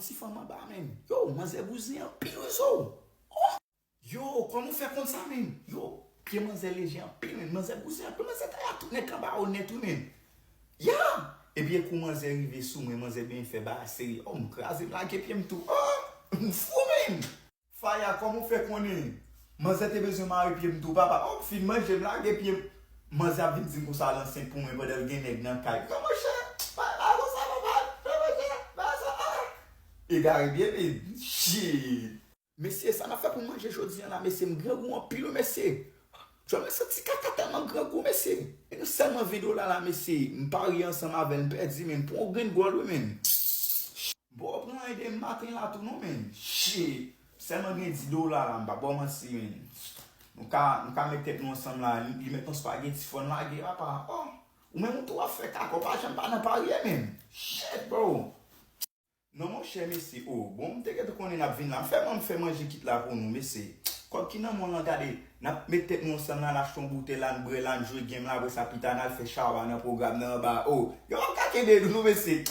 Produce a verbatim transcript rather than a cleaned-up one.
Ti fanm anba, menn. Yo, manzè bouzen anpil wi zo. Yo, kòman w fè konn sa, menn? Yo, pye manzè leje anpil, menn. Manzè bouzen anpil, manzè ta ya tout nèt anba yo nèt wi, menn. Ya! Epi ekou manzè rive sou mwen, manzè byen fè ba seri. Oh, m kraze, m lage pye m tou. Oh, m fou, menn. Faya, kòman w fè konnen? Manzè te bezwen mare pye m tou, papa. Oh, m fin manje, m lage pye m. Manzè ap vin di m konsa l ansent pou mwen pandan l gen nèg nan kay. Non, monchè, pa, pa konsa, papa. Non, monchè, pa sa. Ah! Egare byen, men, shit. Mesye, sa n ap fè pou manje jodi a la, mesye, m grangou anpil wi, mesye. Jò, men santi kaka tèlman grangou, mesye. E nou sèlman ven dola la, mesye. M parye ansanm avè l, m pèdi, men m pran yon grenn gòl wi, menn. Bon, pran ede m maten la tou non, menn. Shit. Sèlman gen dis dola la, m pa ba w manti, menn. Nou ka, nou ka met tèt nou ansanm la, li, li met yon spaghetti, fò n lage, papa. Oh, ou menm ou tou ap fè kaka, ou pa janm pa nan parye, menn. Shit, bro. Non, monchè, mesye, oh, bon, m te gentan konnen n ap vin la. M fè, m fè manje kit la pou nou, mesye. Kòb ki nan men w lan, gade, n ap met tèt nou ansanm la, n achte yon boutèy la, n bwè la, n jwe game la, apre sa, pita, n al fè chawa nan pwogram nan anba. Oh, yo, m ap ka kenbe nou, mesye.